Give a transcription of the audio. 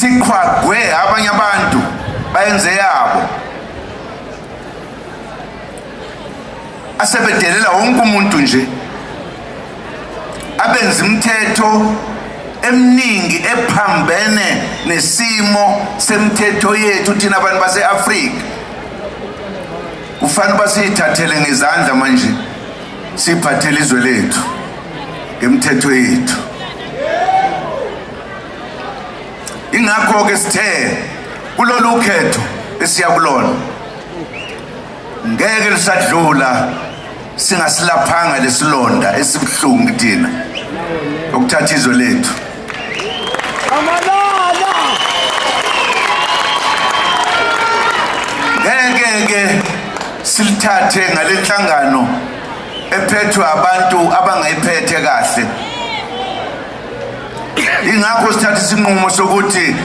Siqhwagwe abanye abantu bayenze yabo, asebedelela wonke umuntu nje, abenza imithetho eminingi ephambene nesimo semithetho yethu thina abantu base-Afrika. Kufanele uba siyithathele ngezandla manje, siphathele izwe lethu ngemithetho yethu. Ingakho-ke sithe kulolu khetho esiya kulona ngeke lisadlula singasilaphanga lesilonda esibuhlungu thina ukuthatha izwe lethu. Ngeke ke silithathe ngalenhlangano ephethwe abantu abangayiphethe kahle. Ingakho sithatha isinqumo sokuthi